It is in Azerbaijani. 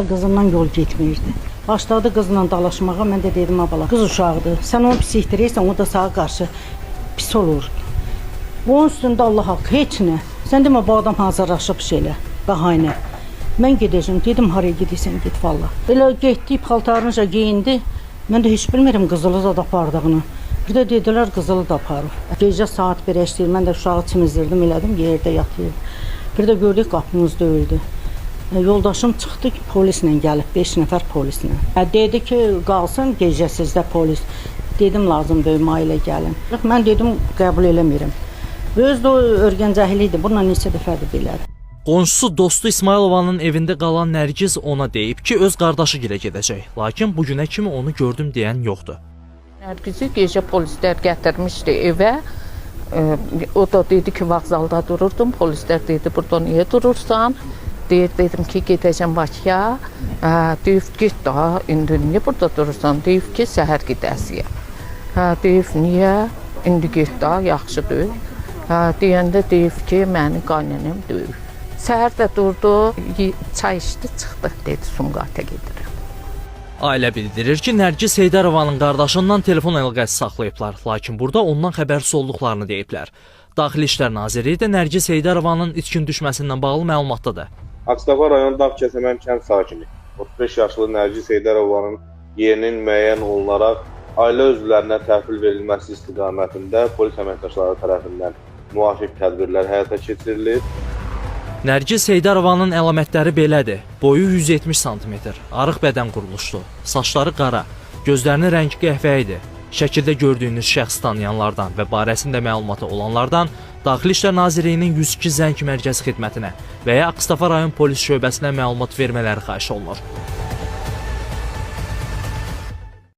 Qızından yol getmirdi. Başladı qızla dalaşmağa, mən də dedim, "A bala, qız uşağıdır. Sən onu pis etdirirsən, o da sağa qarşı pis olur." Bunun üstündə Allah haqqı heç nə. Sən demə bu adam hazırlaşıb şeylə, bəhanə. Mən gedəcəm. Dedim haraya gedirsən get valla. Elə getdi, paltarını geyindi. Mən də heç bilmirəm qızılı da apardığını. Bir də dedilər qızılı da aparıb. Gecə saat 1 eşidir. Mən də uşağı çimizdirdim, elədim, yerdə yatırdı. Bir də gördük qapımız döyüldü. Yoldaşım çıxdı ki, polislə gəlib, 5 nəfər polislə. Dedi ki, qalsın gecə sizdə polis. Dedim lazım deyil, ailə gəlin. Mən dedim qəbul eləmirəm. Özü də o örgəncəhli idi. Bununla neçə dəfədir belədir. Qonşusu dostu İsmailovanın evində qalan Nərgiz ona deyib ki, öz qardaşı gilə gedəcək. Lakin bu günə kimi onu gördüm deyən yoxdur. Nərgizi gecə polislər gətirmişdi evə. O da dedi ki, vağzalda dururdum. Polislər dedi, burada niyə durursan? Deyir, dedim ki, gedəcəm Bakıya. Hə, deyib, get daha, indi niyə burada durursan? Deyib ki, səhər gedəsiyə. Hə, deyib, niyə? İndi get daha, yaxşı deyil. Hə, deyəndə deyib ki, məni qaynanam döyür. Səhər də durdu, çay içdi, çıxdı, dedi, Sumqayıta gedirəm. Ailə bildirir ki, Nərgiz Heydərovanın qardaşından telefon əlaqəsi saxlayıblar, lakin burada ondan xəbərsiz olduqlarını deyiblər. Daxili İşlər Nazirliyi də Nərgiz Heydərovanın itkin düşməsindən bağlı məlumatdadır. Ağstafa rayon Dağ Kəsəmən kənd sakini 35 yaşlı Nərgiz Heydərovanın yerinin müəyyən olunaraq ailə üzvlərinə təhvil verilməsi istiqamətində polis əməkdaşları tərəfindən müvafiq tədbirlər həyata keçirilir. Nərgiz Heydərovanın əlamətləri belədir. Boyu 170 sm, arıq bədən quruluşlu, saçları qara, gözlərinin rəngi qəhvəyidir. Şəkildə gördüyünüz şəxs tanıyanlardan və barəsində məlumatı olanlardan Daxili İşlər Nazirliyinin 102 zəng mərkəzi xidmətinə və ya Ağstafa rayon polis şöbəsinə məlumat vermələri xahiş olunur.